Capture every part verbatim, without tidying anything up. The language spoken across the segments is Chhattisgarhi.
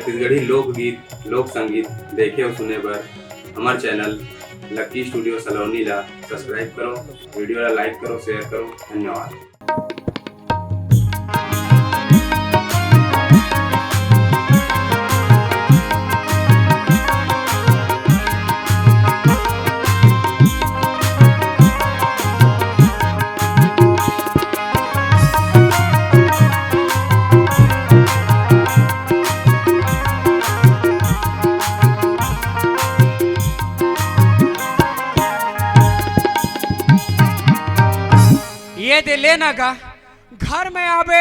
छत्तीसगढ़ी लोकगीत, लोक संगीत देखे अउ सुने बर हमर चैनल लक्की स्टूडियो सलोनी ला सब्सक्राइब करो, वीडियो ला लाइक करो, शेयर करो। धन्यवाद। ये दे ले ना गा, घर में आबे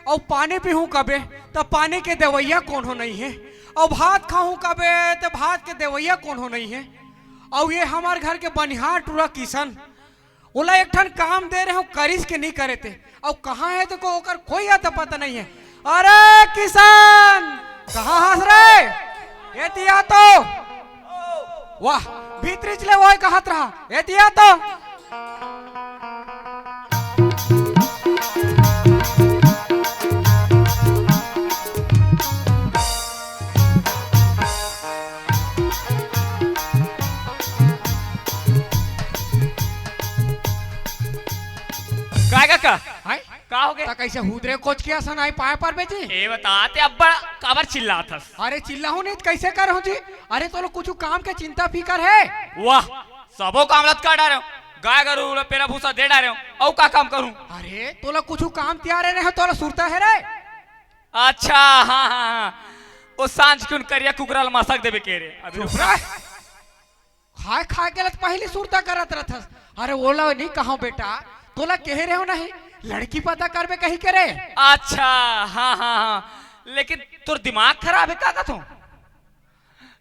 अउ पानी पीहूं कबे, त पानी के देवइया कोनो नइ हे, अउ भात खाहूं कबे, त भात के देवइया कोनो नइ हे। अउ ये हमर घर के बनिहार टूरा किशन, ओला एक ठन काम दे रहे हूं, करिस के नइ करे ते, अउ कहां हे तेको ओकर कोई अता पता नइ हे। अरे किशन, कहां हस रे? एती आ तो। वाह, भीतरीच ले ओए कहत रहा, एती आ तो। काय काका? हाय? का हो गे? त कइसे हुदरे कोचके असन आय पाय परबे जी? ए बता, ते अब्बड़ काबर चिल्लात हस? अरे चिल्लाहूं नहीं त कइसे करहूं जी? अरे तोला कुछु काम के चिंता फिकर हे? वाह, सबो काम ल त कर डारेंव। गाय गरू ल पेरा भूसा दे डारेंव। अउ का काम करहूं? अरे तोला कुछु काम तियारे रहे, तोला सुरता हे रे? अच्छा, हां, हां, हां। ओ सांझ के उन करिया कुकरा ल मसक देबे के रे। अभी चुप रह। खाय खाय के ल त पहिली सुरता करत रथस। अरे ओला नइ कहंव बेटा, तोला केहे रहेंव नहीं, लड़की पता करबे कहिके रे। अच्छा, हां, हां, हां। लेकिन तोर दिमाग खराब हे का कथंव?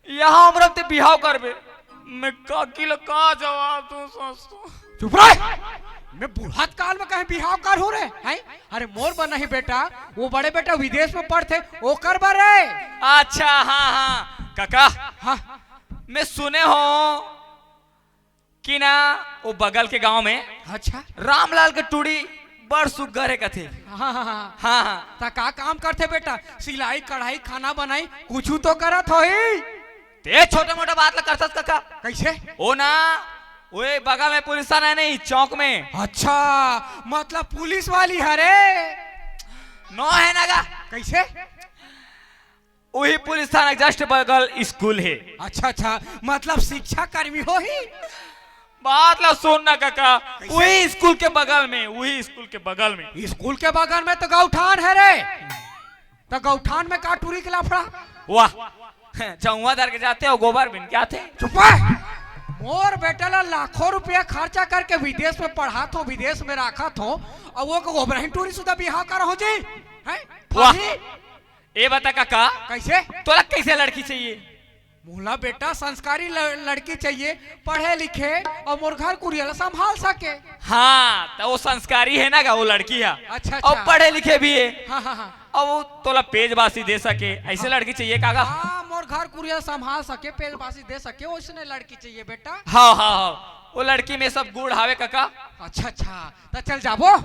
इहां उमर म ते बिहाव करबे, मैं काकी ल का जवाब दूं सोचथंव। चुप रह। मैं बुढ़त काल म कहीं बिहाव करहूं रे, हैं? अरे मोर बर नहीं बेटा, ओ बड़े बेटा विदेश म पढ़थे, ओकर बर रे। अच्छा, हां, हां, काका। हां। मैं सुने हंव कि ना, ओ बगल के गांव में अच्छा। रामलाल के टूरी बड़ सुग्घर हे कथे। हां, हां, हां। हां, हां। त का काम करथे बेटा? सिलाई, कढ़ाई, खाना बनाई, कुछु तो करत होही। ते छोटे मोटे बात ल करथस काका। कइसे? ओ ना, ओए बगल में पुलिस थाना हे नहीं, चौक में। अच्छा, मतलब पुलिस वाली हरे। नोहे ना गा। कइसे? उही पुलिस थाना के just बगल स्कूल हे। अच्छा, अच्छा, मतलब शिक्षा कर्मी होही। बात ला सुन ना काका, कइसे? उही स्कूल के बगल में, उही स्कूल के बगल में। स्कूल के बगल में त गौठान हे रे, त गौठान में का टूरी के लफड़ा? वाह, चौंवा धर के जाथे अउ गोबर बीन के आथे। चुप रह। मोर बेटा ला लाखों रुपया खर्चा करके विदेश में पढ़ाथंव, विदेश में राखथंव, अउ ओ गोबरहिन टूरी सुदा बिहाव करहूं जी? हैं? वाह। अभी ए बता काका, कइसे? तोला कइसे लड़की चाहिए? मोला बेटा संस्कारी ल-, लड़की चाहिए, पढ़े लिखे अउ मोर घर कुरिया ला संभाल सके। हां, त ओ संस्कारी हे ना गा, ओ लड़की हे। अच्छा, अउ अच्छा। पढ़े लिखे भी हे। हां, हां, हां। अउ ओ तोला पेज बासी दे सके, अइसे लड़की चाहिए का गा? हां, मोर घर कुरिया संभाल सके, पेज बासी दे सके, ओइसने लड़की चाहिए बेटा। हां, हां, हां। ओ लड़की में सब गुण हावे काका। अच्छा, अच्छा। त चल जाबो।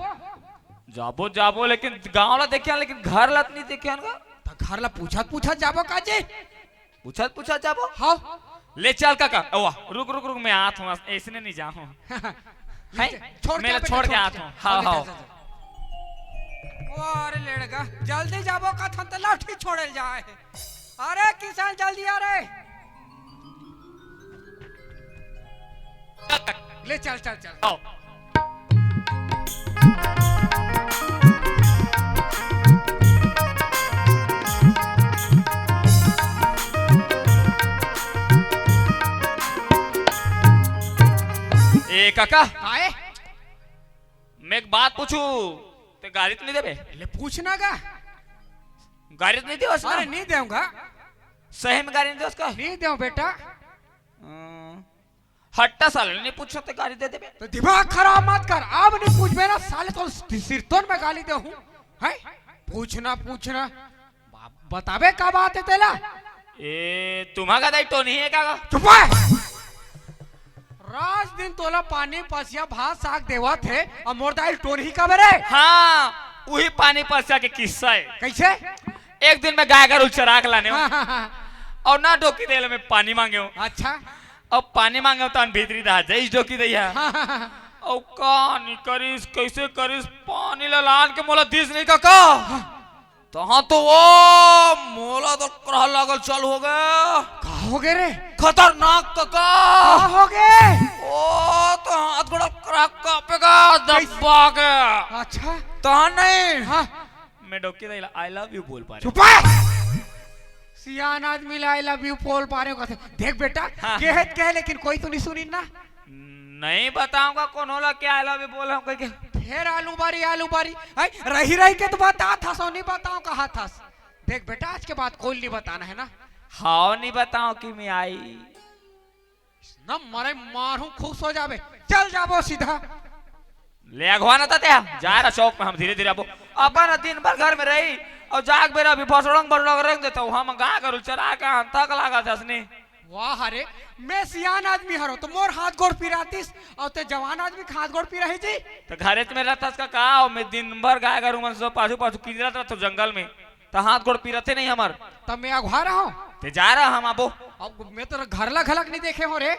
जाबो, जाबो, लेकिन गांव ला देखे हन, लेकिन घर ला त नइ देखे हन गा। त घर ला पूछत, पूछत जाबो का जी? पूछत, पूछत जाबो? हां। ले चल काका। अवा, रुक, रुक, रुक, मैं आत हंव, अइसने नइ जाहूं। ले हैं? चल, छोड़ के मैं आ बेटा, छोड़ के छोड़ आत के। हंव। हां, हां, ले हां। चल, चल, चल। अरे लेड़गा, जल्दी जाबो कथन त लाठी छोड़े ल जाय हे। अरे किशन, जल्दी आ रे। ले चल, चल, चल। आओ। ए काका, काहे? मैं एक बात पूछूं, ते गारी तो नइ देबे? ले पूछ ना गा। गारी तो नइ देवस ना? अरे नइ देवं गा। सही में गारी नइ देवस का? नइ देवं बेटा। हम्म, हट्टा साले, नइ पूछंव ते गारी दे देबे। त दिमाग खराब मत कर, अब नइ पूछबे ना साले, तो सिरतोन में गाली देहूं। हैं? पूछना, पूछना। बा-, बताबे का बात हे तेला? ए, तुम्हां का दाई टोनही हे का? चुप रह। रात दिन तोला पानी पसिया भात साग देवत हे, अउ मोर दाई ल टोनही काबर रे? हां, उही पानी पसिया के किस्सा हे। कइसे? एक दिन मैं गाय गरू चरा के लाने हूँ। हाँ, हाँ, हाँ। अउ ना डोकी दे ले, मैं पानी मांगे हूँ। अच्छा। अउ पानी मांगे हूँ, तो भीतरी दहा जइस डोकी दइया। हाँ, हाँ, हाँ। अउ का नहीं करिस, कैसे करिस, पानी ला लान के मोला दिस नहीं का, का? हाँ। तहाँ तो वो मोला तो करह लागल चालू हो गया। का हो गए रे? खतरनाक का, का? का हो गए? ओ तो हाथ गोड़ करह कांपेगा कैसे? दबा के। अच्छा। तहाँ नहीं। हाँ। मैं डोकी दइला I love you बोल पा रहे। चुप है। सियान आदमी ला I love you बोल पा रहे हो कैसे? देख बेटा, हाँ। कहे त कहे, लेकिन कोई तो नहीं सुनी ना। नहीं बताऊंगा कोनो ला क्या I love you बोल रहा हूँ कह के। फिर आलू बारी, आलू बारी। हैं, रही रही के तो बतात हस, नहीं बताऊं कहा थस। देख बेटा, आज के बाद कोई नहीं बताना है ना। हाँ, नहीं बताऊं कि मैं आई। न मरे मारू, खुश हो जाबे, चल जाबो सीधा। ले अगवा न ता ते, जा रहा चौक में, हम धीरे धीरे आबो। अपन दिन भर घर में रही अउ जाग बेरा भी भसड़ंग भसड़ंग रेंग देता हूँ। हम गाय गरू चरा के आन थक लागत हस नी। वाह रे, मैं सियान आदमी हरो तो मोर हाथ गोड़ पिरातिस, अउ ते जवान आदमी के हाथ गोड़ पिराही जी। तो घरे में रहतस का, का? अउ मैं दिन भर गाय गरू मन से पाछू पाछू किंजरत रहतो जंगल में। त हाथ गोड़ पीरथे नहीं हमर। तब मैं अघुआ रहा हूँ। ते जा रहा, हम आबो। अब मैं तो घर ला घलक नहीं देखे हो रे।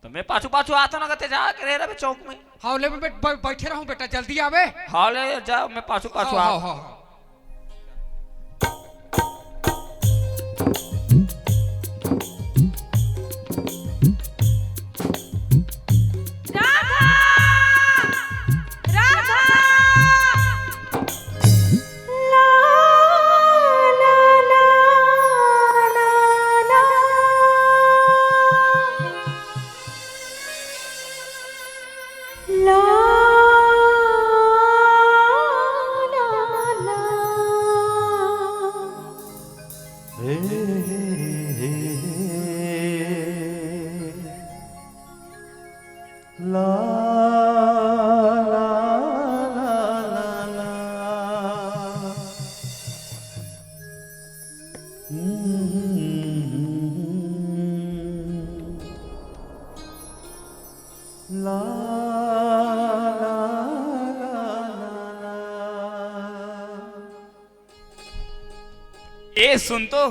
तो मैं पाछू पाछू आता ना, ते जा के रहे रहे चौक में। हाँ, ले मैं बैठ-, बै-, बैठे रहूँ बेटा, जल्दी आवे। हाँ, ले जा, मैं पाछू पाछू हाँ, आ। हाँ, हाँ, हाँ। राधा! राधा! ला, ला, ला, ला, ला। ला, ला, ला। हे, हे, हे, हे, हे। ला, ला, ला, ला, ला। हम्म। ला, ला, ला, ला, ला। ए, सुन तो।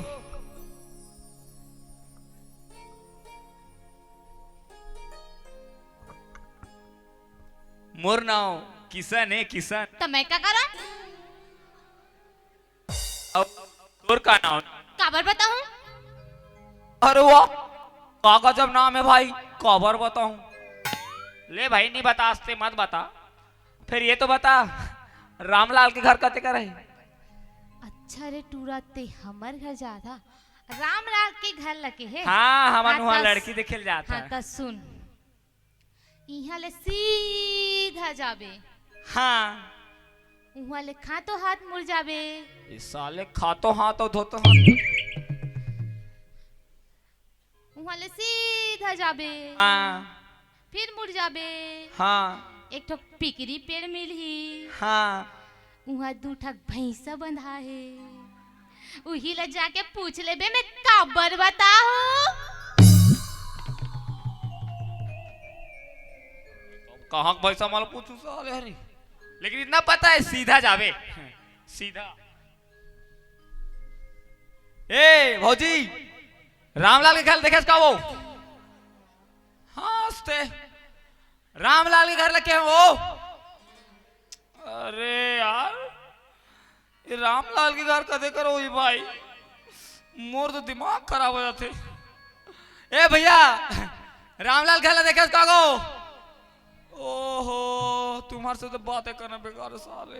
मोर नाव किशन हे, किशन। त मैं का करा? अब तोर का नाव? काबर बताहूं? अरे वाह, का गजब नाम हे भाई, काबर बताहूं? ले भाई, नहीं बता, आस्ते मत बता। फिर ये तो बता, रामलाल के घर कते कर हे? अच्छा रे टूरा, ते हमर घर जात हा? रामलाल के घर लगे हे। हाँ, हमन हाँ, उहाँ त लड़की देखे ल जात हाँ, हा। त सुन। इहाँ ले सीधा जाबे। हाँ। उहाँ ले खातो हाथ मुड़ जाबे। ये साले खातो हाथ अउ धोतो हाथ। उहाँ ले सीधा जाबे। हाँ। फिर मुड़ जाबे। हाँ। एक ठो पिकरी पेड़ मिलही। हाँ। उहाँ दू ठक भैंसा बंधा हे, उही ला जाके पूछ लेबे, मैं काबर बताहूं। कहाँ के भैंसा माल पूछू साले हरी, लेकिन इतना पता हे सीधा जाबे, सीधा। ए भौजी, रामलाल के घर देखेस का वो? हाँ, आस्ते। रामलाल के घर लगे हे वो। अरे यार, ये रामलाल के घर कते कर होही भाई? मोर तो दिमाग खराब हो जाथे। ए भैया, रामलाल घर ला देखेस का गो? ओहो, तुम्हारे से तो बातें करना बेकार हे साले।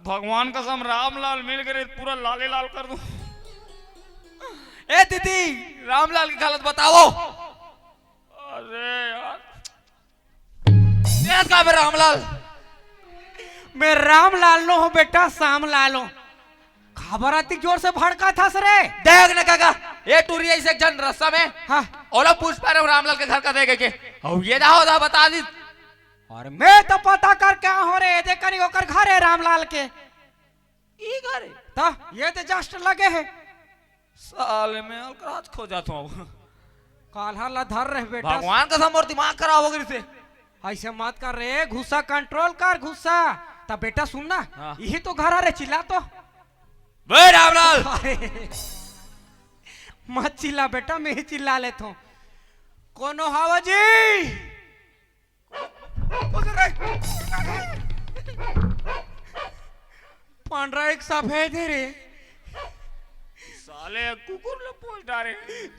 भगवान कसम, रामलाल मिल गए, पूरा लाले लाल कर दूं। ए दीदी, रामलाल के घर ला बताओ। अरे यार, देख का बे रामलाल? मैं रामलाल नो हूँ बेटा, सामलाल हूँ। काबर अतिक जोर से भड़काथस रे? देख न काका, ए टूरी अइसे एक झन रस्ता में, हाँ। ओला पूछ पा रहे हूँ रामलाल के घर कते हे के। अउ ये दा हो दा बता दी। अउ मैं तो पता करके आए हूँ रे, ए दे कनी ओकर घर हे रामलाल के। ई घर हे? त ये तो just लगे हे। साले मैं अलकराज खो जात हूँ। काल्हा ला धर रहे बेटा। भगवान कसम मोर दिमाग खराब हो गइसे। अइसे मत कर रे, गुस्सा control कर, गुस्सा। त बेटा सुन ना, हाँ। इही तो घर हरे, चिल्ला तो। बे रामलाल! अरे, मत चिल्ला बेटा, मैं ही चिल्ला लेथों। कोनो हव जी? पंडरा एक सफेद हे रे। साले कुकुर ल पोंछ डारे।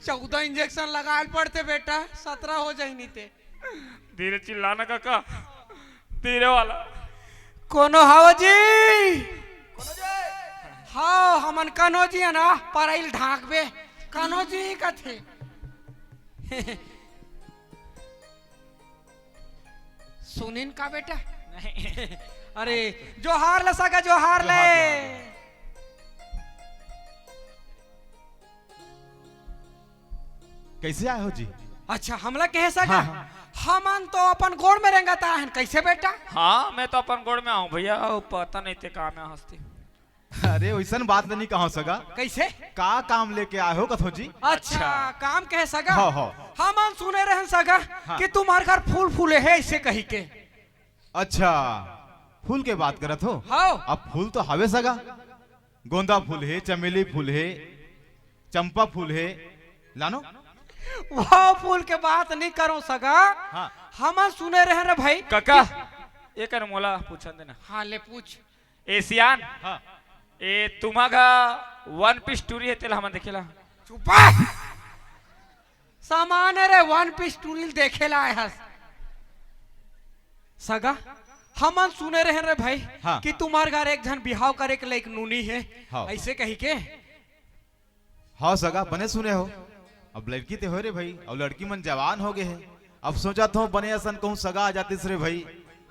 चौदह इंजेक्शन लगाए ल पड़ते बेटा, सत्रह हो जाही नहीं ते। धीरे चिल्लाना काका, धीरे वाला। कोनो हव जी? हव, हमन कन्हो जी हन ना, परइल ढांकबे। कन्हो जी कथे। सुनिन का बेटा? नहीं। अरे, जोहार ले सगा, जोहार ले। जोहार, जोहार, जोहार। कइसे आए हो जी? अच्छा, हमला कहे सगा? हाँ, हाँ। हमन तो अपन गोड़ में रेंगत आए हन। कइसे बेटा? हाँ, मैं तो अपन गोड़ में आऊँ भैया, अउ पता नहीं ते का में हस्ती। अरे, वइसन बात ल नइ कहव सगा। कइसे? का काम लेके आए हो कथो जी? अच्छा, अच्छा। काम कहे सगा? हाँ, हाँ। हमन सुने रहन सगा हाँ। कि तुम्हर घर फूल फूले हे, अइसे कहिके। अच्छा, फूल के बात करत हो? हव। अब फूल तो हवे सगा, गोंदा फूल हे, चमेली फूल हे, चंपा फूल हे, लानो? वो फूल के बात नइ करो सगा। हाँ। हमन सुने रहन रे भाई काका, कि एकर मोला पूछन देना। हाँ, ले पूछ। ए सियान, हाँ। ए तुम्हर घर वन पीस टूरी हे, तेला हमन देखेला। चुप! सामान हे रे, वन पीस टूरी ल देखेला आए हस। सगा, हमन सुने रहन रे भाई हाँ। कि तुम्हर घर एक झन बिहाव करे के लइक नोनी हे, हाँ। अइसे कहिके। हव सगा, बने सुने हो। अब लड़की ते होय रे भाई, अउ लड़की मन जवान हो गे हे। अब सोचत हो बने असन कहूँ सगा आ जातिस रे भाई,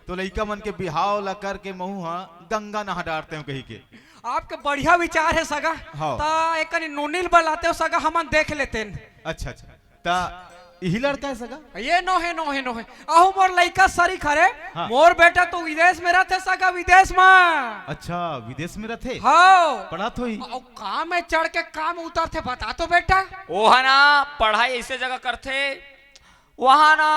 तो लइका मन के बिहाव ला करके महूँ हा गंगा नहा डारतेंव कहिके। आपके बढ़िया विचार हे सगा। हव। त एकनी नोनी ल बलातेव सगा, हमन देख लेतेन। अच्छा, अच्छा। त इही लड़का हे सगा? ए नोहे, नोहे, नोहे। अहू मोर लइका सरीख हरे। हाँ। मोर बेटा तो विदेश में रथे सगा, विदेश में। अच्छा, विदेश में रथे? हव। पढ़त होही? अउ का में चढ़ के का में उतरथे, बता तो बेटा। ओहा ना, पढ़ाई अइसे जगह करथे, वहाँ ना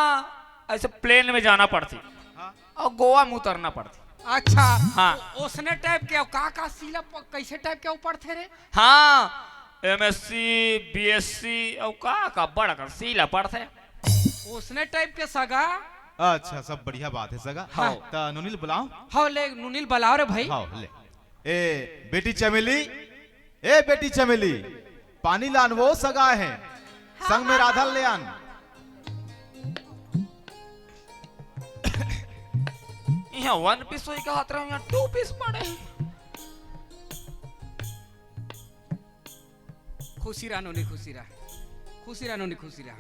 अइसे प्लेन में जाना पड़थे। हाँ। अउ गोवा में उतरना पड़थे। अच्छा। हाँ। ओसने टाइप के, अउ का का सीला प-, कइसे टाइप के ऊपर थे रे? हाँ, एमएससी, बीएससी, अउ का का बड़ कर सीला पड़थे। ओसने टाइप के सगा। अच्छा, सब बढ़िया बात हे सगा। हाँ। त नोनी ल बलाव। हव, ले नोनी ल बलाव रे भाई। हव, ले। ए बेटी चमेली, ए बेटी चमेली, पानी लान, वो सगा हे, संग में राधा ले आन। इहाँ वन पीस होई का हाथ रहो, इहाँ टू पीस पड़े हे। खुशी रह नोनी, खुशी रह, खुशी रह नोनी, खुशी रह।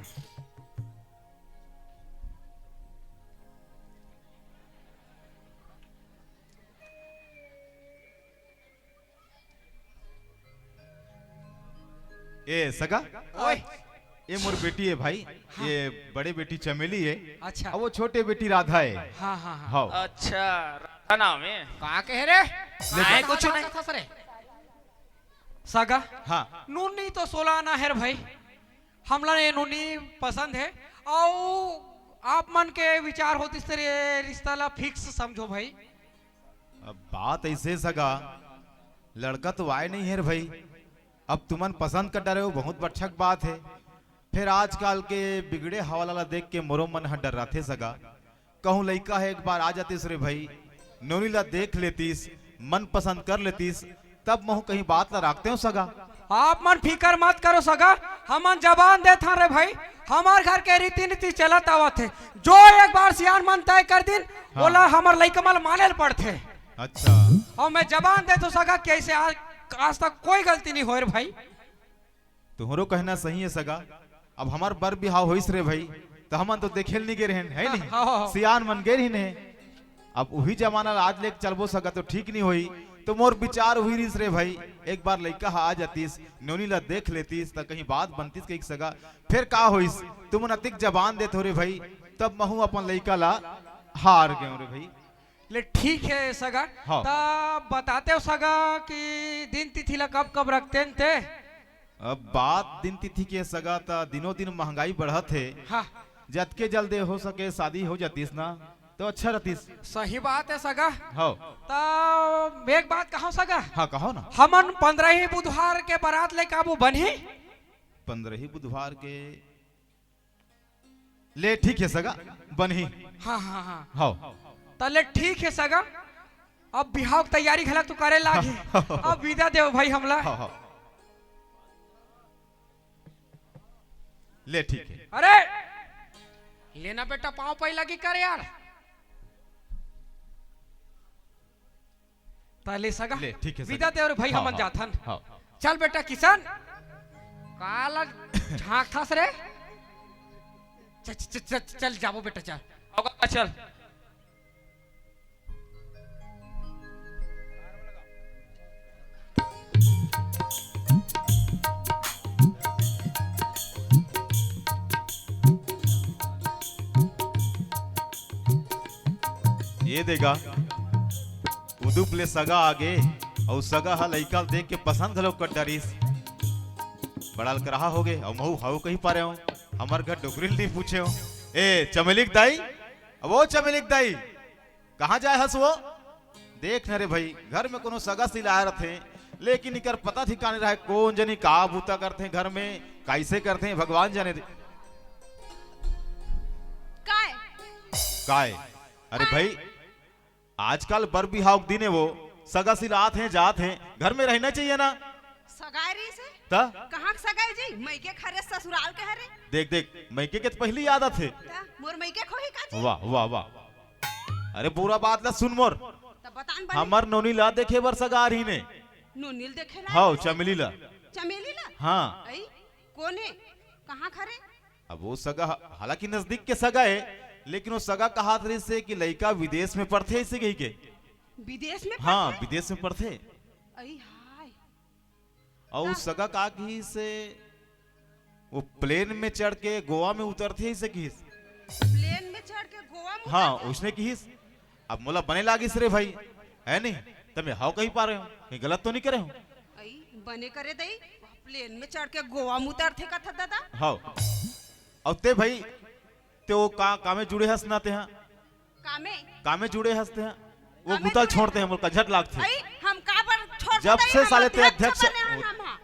ए सगा, ओए। ए मोर बेटी हे भाई, हाँ। ए बड़े बेटी चमेली हे, अच्छा। अउ वो छोटे बेटी राधा हे। हाँ, हाँ, हाँ। हव। अच्छा, राधा नाम हे। का कहे रे? ले नहीं, जा। कुछ नहीं। सगा, हाँ। नोनी तो सोला आना हे रे भाई, हमला ये नोनी पसंद हे, अउ आप मन के विचार होतिस ते रिश्ता ला फिक्स समझो भाई। अब बात अइसे सगा, लड़का तो आए नहीं हे रे भाई, अब तुमन पसंद कर डरे हो, बहुत बड़चक बात हे। फेर आजकल के बिगड़े हवाला ला देख के मोरो मन ह डर्राथे सगा। कहूँ लइका ह एक बार आ जातिस रे भाई, नोनी ला देख लेतिस, मन पसंद कर लेतिस, तब महूँ कहीं बात ला राखतेंव सगा। आप मन फिकर मत करो सगा, हमन जबान देथन रे भाई, हमर घर के रीति नीति चलत आवत हे, जो एक बार सियान मन तय कर दिन, हाँ। ओला हमर लइका मन ल माने ल पड़थे। अच्छा। अउ मैं जबान देथों सगा कि अइसे आज, आज तक कोई गलती नहीं होय रे भाई। तुहरो कहना सही हे सगा। अब हमर बर बिहाव होइस रे भाई, त हमन तो देखे ल नइ गे रहेन, हे नहीं? हाँ, हाँ, हाँ। सियान मन गे रहिन हे। अब उही जमाना ल आज लेके चलबो सगा तो ठीक नइ होही। तो मोर विचार उही रिहिस रे भाई, एक बार लइका ह आ जातिस, नोनी ला देख लेतिस, त कहीं बात बनतिस कहिके सगा। फेर का होइस, तुमन अतिक जबान देथो रे भाई, तब महूँ अपन लइका ला हार गेंव रे भाई। ले ठीक हे सगा। हाँ। त बतातेव सगा कि दिन तिथि ला कब कब रखतेन ते? अब बात दिन तिथि के सगा, त दिनों दिन महंगाई बढ़त हे। हाँ। जतके जल्दी हो सके शादी हो जातिस ना, तो अच्छा रहतिस। सही बात हे सगा। हव। त एक बात कहव सगा। हाँ, कहव ना। हमन पंद्रह ही बुधवार के बारात लेके आबो, बनही? पंद्रह ही बुधवार के ले ठीक हे सगा, बनही। हाँ, हाँ, हाँ। हव। त ले ठीक हे सगा, अब बिहाव के तैयारी घला तू करे लागी। अब विदा देव भाई हमला। हव, हव। ले ठीक हे। अरे लेना बेटा, पाँव पाई लगी कर यार। त ले सगा, ले, ठीक हे सगा। विदा दे अउ भाई, हाँ, हमन हाँ, जाथन। हाँ। चल बेटा किशन, काला झांकथस रे। च-, च-, च-, च-, चल जाबो बेटा, चल। आओ काका, चल। ये देगा, उदुप ले सगा आगे, अउ सगा ह लइका ल देख के पसंद घलो कर डरिस। बड़ा लकरहा होगे, अउ महू हव कही पारे हव, हमर घर डोकरी ल नहीं पूछे हव। ए, चमेली के दाई, अब ओ चमेली के दाई, कहाँ जाए हस वो? देख न रे भाई, घर में कोनो सगा सिलाए रथे, लेकिन इकर पता ठिकाने रहे, कौन जनी का बूता करथे घर में, कैसे करथे, भगवान जाने दे। काय? काय? अरे काय? भाई, आजकल बर बिहाव के दिन हे वो, सगा सिलात हे, जात हे, घर में रहना चाहिए ना। सगाई रहिस हे? त? कहाँ के सगाई जी? मइके के हरे, ससुराल के हरे। देख, देख, मइके के त पहिली आदत हे। त मोर मइके के होही का जी? वाह, वाह, वाह। अरे, पूरा बात ला सुन मोर। त बतान बने। हमर नोनी ला देखे बर सगा रहिन हे। नोनी ल देखे ला? हव, चमेली ला। चमेली ला? हाँ। अई, कोन हे? कहाँ के हरे? अब वो सगा ह-, हालांकि नजदीक के सगा हे, लेकिन वो सगा कहात रहिस हे कि लइका विदेश में पढ़थे, अइसे कहिके। विदेश में हाँ, पढ़थे? विदेश में पढ़थे। अई हाय। अउ त सगा का कहिस हे, वो प्लेन में चढ़ के गोवा में उतरथे, अइसे कहिस। प्लेन में चढ़ के गोवा में हाँ, उतरथे? उसने कहिस। अब मोला बने लागिस रे भाई, हे नहीं? त मैं हव कही पारे हव, कहीं गलत तो नहीं करे हव? अई, बने करे दई, प्लेन में चढ़ के गोवा में उतरथे कथा दादा। हव। अउ ते भाई, ते वो का, कामे जुड़े हस ना ते हा? कामे? कामे जुड़े हस ते हा? वो कामे बुता ल जुड़े छोड़ते हैं, मोला झट लागथे। अई, हम काबर छोड़ जब देते से हैं, साले ते अध्यक्ष अध्यक्ष बने हैं हम, हाँ।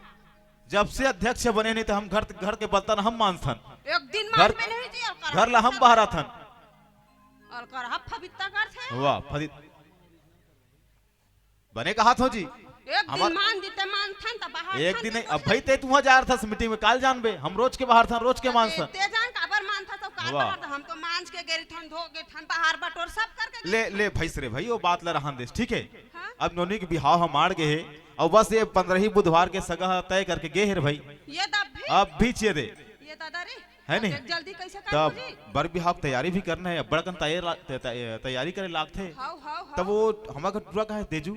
जब से अध्यक्ष बने नहीं तो हम घर, घर के बलतन हम मांजथन। एक दिन घर, मांज में नहीं जी, अउ करहा घर ला हम सब बहारथन। अउ करहा फबित्ता करथे। वाह, फबित-, बने कहत हो जी। एक दिन हमर मान दिते मानथन त बाहर एक थन दिन नहीं, देखो अब भाई ते तुहा जा रहा था मीटिंग में, काल जानबे, हम रोज के बाहर थन, रोज के अबे, मानथन। ते जान काबर मानथस, तो काल वाह। बाहर थन, हम तो मांज के गेरी थन, धो के थन, बाहर बटोर सब करके ले, गेरी थन। ले भैंस रे भाई, वो बात ला रहन देस, ठीक है? हाँ? अब नोनी के बिहाव ह माड़ गे हे, अउ बस ये पंद्रह ही बुधवार के सगा ह तय करके गे हे रे भाई। ये दब भी? अब भी चिए दे। ये दादा रे, है नहीं? देख जल्दी कैसे कर तब जी? बर बिहाव के तैयारी भी करना है, बड़कन तैयार ला-, तै-, तै-, तैयारी करे लागथे। हाव, हाव, हाव। तब वो हमर घर टूरा कहाँ है, तेजू?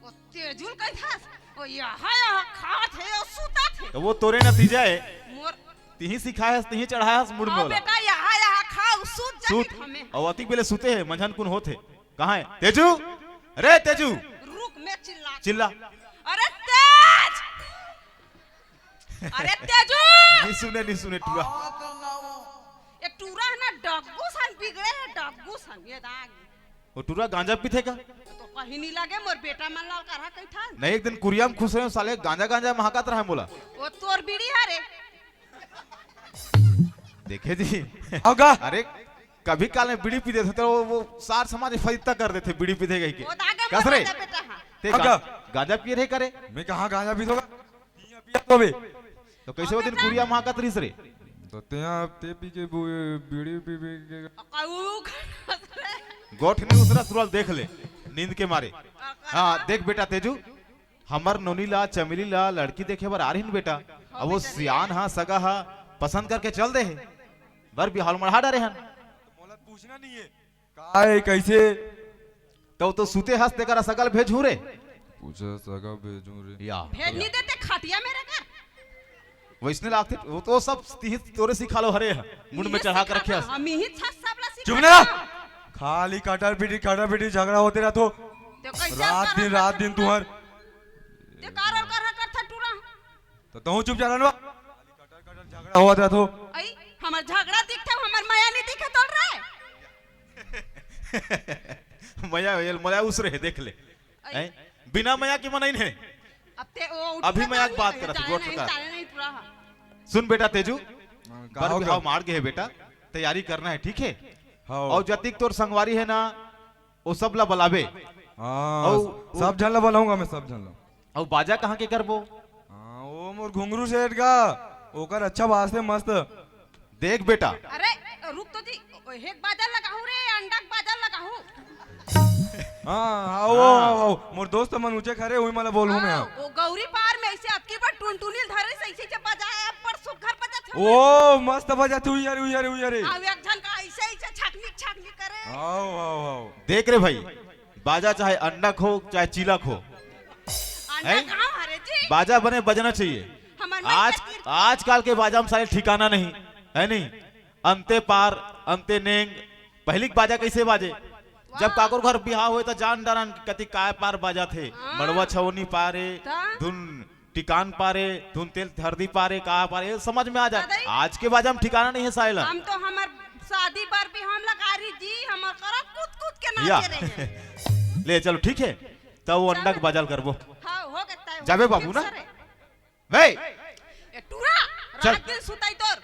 वो तेजू ल कहिथस, वो यहाँ, यहाँ खात हे, वो सुतत हे। तो वो तोरे नतीजा है। मोर तिही सिखाए हस, तिही चढ़ाए हस मुड़ में हाँ ओला। बेटा, यहाँ, यहाँ खाव, सुत जा सूत, हमें। अउ अतिक बेले सुते हे, मंझन कुन होत हे। कहाँ है? तेजू! अरे तेजू! रुक, मैं चिल्ला चिल्ला। अरे तेज! अरे तेजू! नहीं सुने, नहीं सुने टूरा। ये टूरा है ना, डग्गू सन बिगड़े है, डग्गू सन, ये दाग। वो टूरा गांजा पीथे का? तो कहीं नहीं लगे, मोर बेटा मन लाल करहा कहीं था। नहीं, एक दिन कुरिया में खुश रहे, साले गांजा, गांजा महकात रहा मोला। वो तोर बीड़ी है रे। देखे जी। होगा। अरे, कभी काल में बीड़ी पी देथे, तो वो, वो सार समाज में फरित्ता कर देथे, बीड़ी पीथे कहिके। वो दागे कस रे? बोलता बेटा, हाँ। ते अगा। गा-, गांजा पिए रहे करे? मैं कहाँ गांजा पीथों? पिया, पिया तो बे। तो कैसे वो दिन कुरिया महकत रहिस रे? तो ते, ते पी के बु-, बीड़ी पी, पी के अकाऊ खा-, गोठ नहीं उसरा सुरल देख ले, नींद के मारे। हाँ, देख बेटा तेजू, हमर नोनी ला, चमेली ला लड़की देखे बर आ रहिन बेटा। हाँ अब वो बेटा रे। सियान हा, सगा हा, पसंद करके चल दे हे। बर बिहाव ल मढ़ा डारे हन। मोला पूछना नहीं है। काय, कैसे? तो, तो सुते हस तेकरा सगा ल भेजहूँ रे। पूछा सगा भेजूं रे। या। भेज नहीं देते खटिया में रहकर। वैसने लागथे, वो तो सब तिही तोरे सिखा लो हरे ह, मुंड में इहे चढ़ा के सिखाना, रखे हस। हम इही छत सबला चुप सिखाना। ना। खाली कटर पिटी, कटर पिटी झगड़ा होते रहथो। तो कैसे रात करहा दिन, रात करहा? दिन तुहर। ते कारल करहा करथा टूरा। तो तहूँ चुप जा रहनवा। खाली कटर कटर झगड़ा होत रहथो। आई, हमर झगड़ा दिखथे, हमर मया नहीं दिखे तोल रहे। मया होय ल, मोला उसरे हे, देख ले। अई। हैं? बिना मया के मनई हे। अब ते वो उठ अभी के मया के बात करत हे, गोठ नहीं, का। जाने नहीं पूरा हा। सुन बेटा तेजू, हाँ, का बर हो बिहाव गया? मार गे हे बेटा, तैयारी करना हे, ठीक हे? हाँ। अउ जतिक तोर संगवारी हे ना, वो सब ला बलाबे। हाँ, अउ सब झन ला बलाऊंगा मैं, सब झन ला। अउ बाजा कहाँ के करबो? हाँ, वो मोर घुंगरू सेठ का, ओकर अच्छा बाजथे मस्त। देख बेटा। अरे, रुक तो जी, एक बाजा लगाहूं रे, अंडा के बाजा लगाहूं। हाँ, हाँ, वो, हाँ। वो, वो, मोर दोस्त मन ऊंचे खड़े, उही मला बोलूं मैं। हाँ, वो गौरी पार में ऐसे अबकी बार टुनटुनी धरे से ऐसे जब बजाए, अब बड़ सुघर बजाथे। ओ, मस्त बजाथे, उही रे, उही रे, उही रे। अब एक झन का ऐसे, ऐसे छकनी, छकनी करे। आओ, आओ, आओ। देख रे भाई, बाजा चाहे अंडा खो, चाहे चीला खो। अंडा हैं? कहाँ हरे जी? बाजा बने बजना चाहिए। हमर मन आज, के तीर- आजकल के बाजा में साले ठिकाना नहीं, है नहीं? अंते पार, अंते नेंग। पहली के बाजा कैसे बाजे? जब वाह। काकर घर बिहाव होय त जान डरन कति काय पार बाजा थे। हाँ। मड़वा छवनी पारे, ता? धुन टिकान पारे, धुन तेल हरदी पारे, का पारे, ये समझ में आ जाए। दादा, आज के बाजा में ठिकाना नहीं है साइला। हम तो हमर शादी बर भी हम लगा रही जी, हमर करत कूद कूद के या। नाचे रहे। ले चलो, ठीक है, तब वो अंडा के चलो। बाजा ल करबो। हाँ, हो गया तय, जाबे हो बाबू गया ना? सर है। बे! ए टूरा, चल। रात दिन सुताई तोर।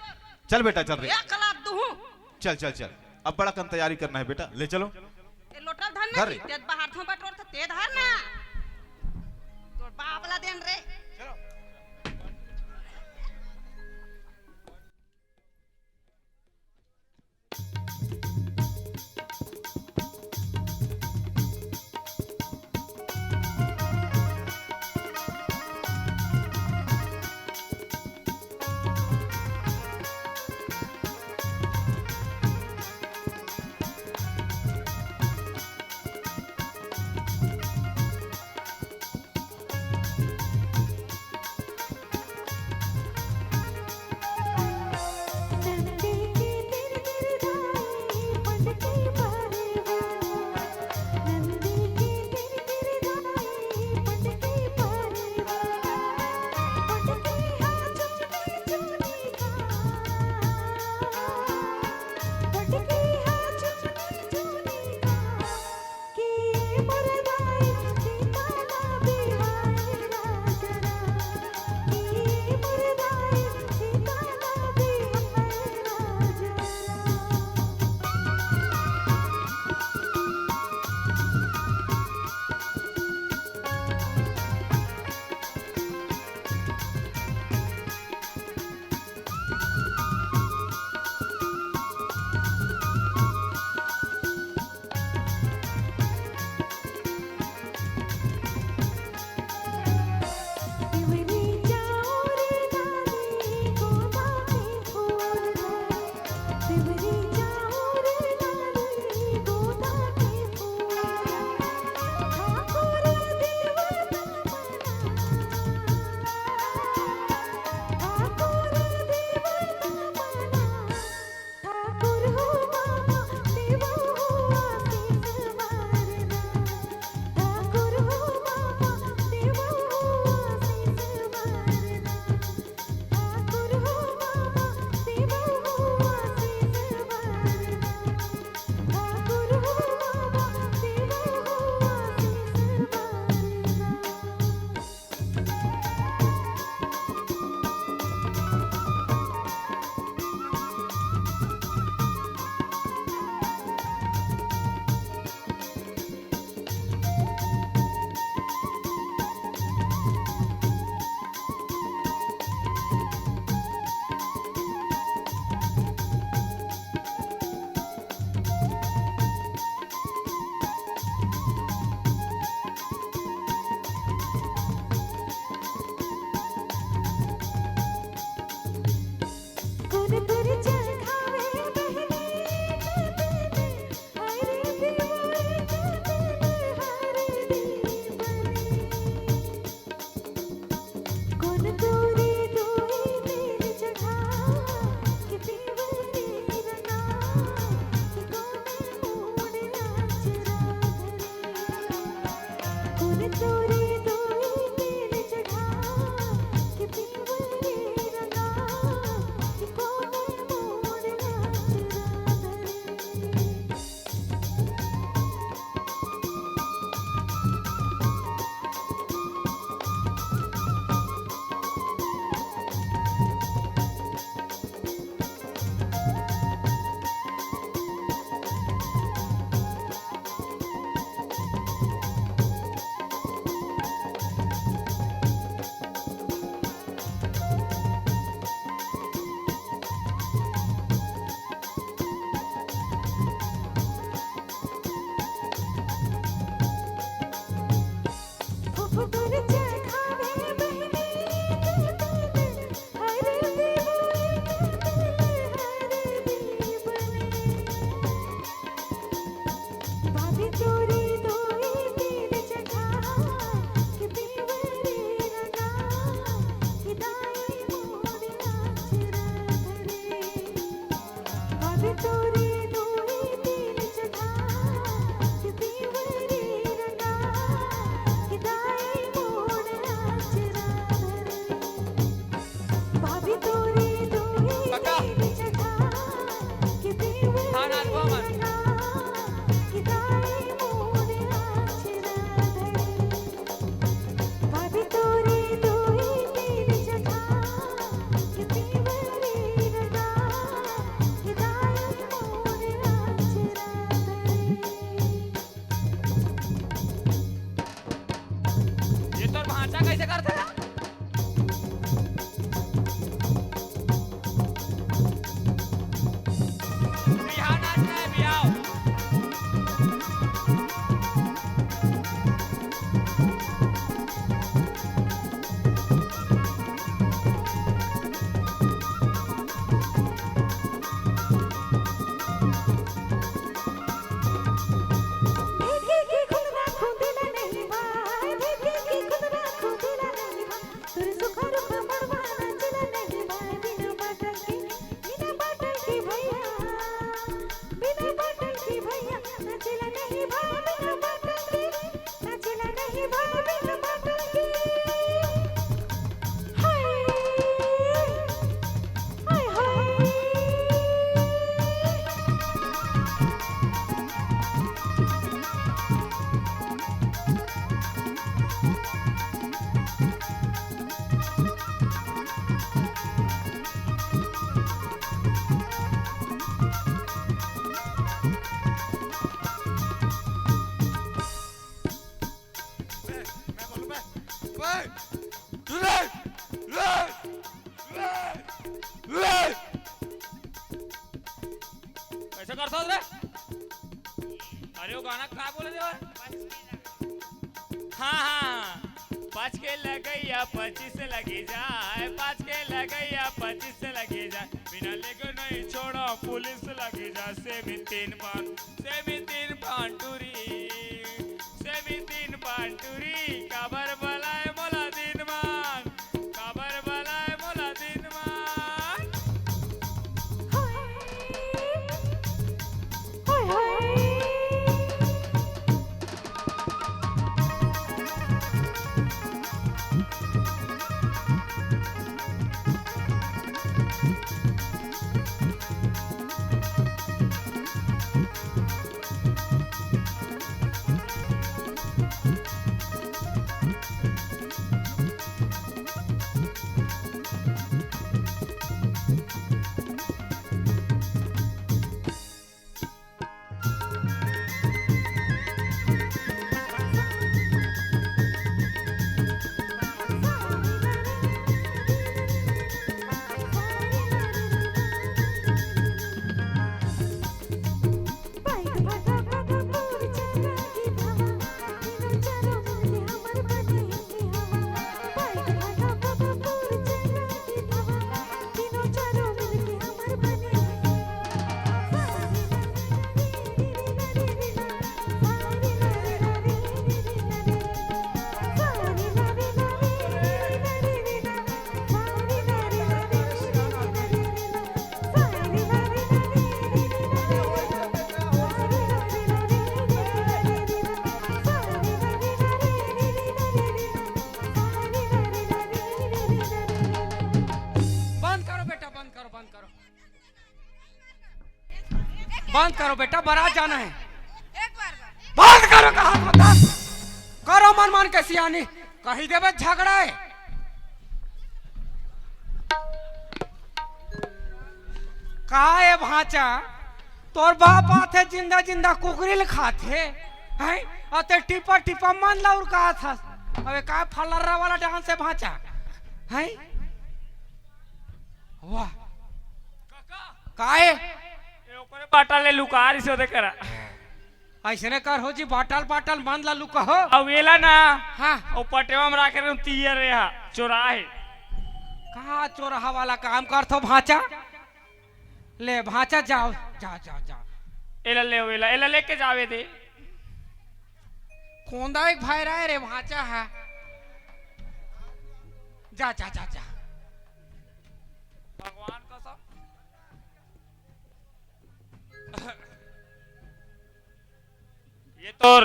चल बेटा, चल रे। एक लात दूहूं। चल, चल, चल। अब बड़ा कन तैयारी करना है बेटा, ले चलो। ए लोटल धन धर नहीं, रे। तेज बाहर थों बटोर था, ते धर ना। तोर बाप ला देन रे। चलो। काका। हाँ, नाचबो हमन। ये तोर भांचा कैसे करथे गा? बिहाव नाचना है, बिहाव। मैं बोलूं बे? बे! ले! ले! ले! ले! कैसे करथस रे? अरे वो गाना का बोले रे? हाँ, हाँ। पाँच के लगैया पच्चीस लगी जाए, पाँच के लगैया पच्चीस लगी जाए, बिना लेके नहीं छोड़ो पुलिस लगी जाए। सेमी तीन पान, सेमी तीन पान टूरी, सेमी तीन पान टूरी, काबर बलाए मोला दिन मान, काबर बलाए मोला दिन मान। बंद करो बेटा, बंद करो, बंद करो। बंद करो बेटा, बारात जाना है। एक बार, बार। बंद करो, कहा तो बंद करो, मन मान के सियानी, कही देबे झगड़ा है। का ए भांचा, तोर बाप आथे जिंदा जिंदा कुकरी ल खाथे, हैं? अते टिपा टिपा मन ला उरकाथस। अबे का फलर्रा वाला डांस है भांचा, हैं? वाह। काका। काहे? ए ओकरे बाटल ले लुका रहिस ओदे करा। अइसने कर हो जी, बाटल बाटल मन ला लुका हो। अउ एला ना, हाँ। ओ पटेवा में राखे रहूं, तिया रे हा, चोरा हे। का चोरहा वाला काम करथो भांचा? ले भांचा जाओ, जा, जा, जा। एला ले, एला, एला लेके जावे दे। कोंदा एक भाई रहे रे भांचा हा। जा, जा, जा, जा। भगवान कसम। ये तोर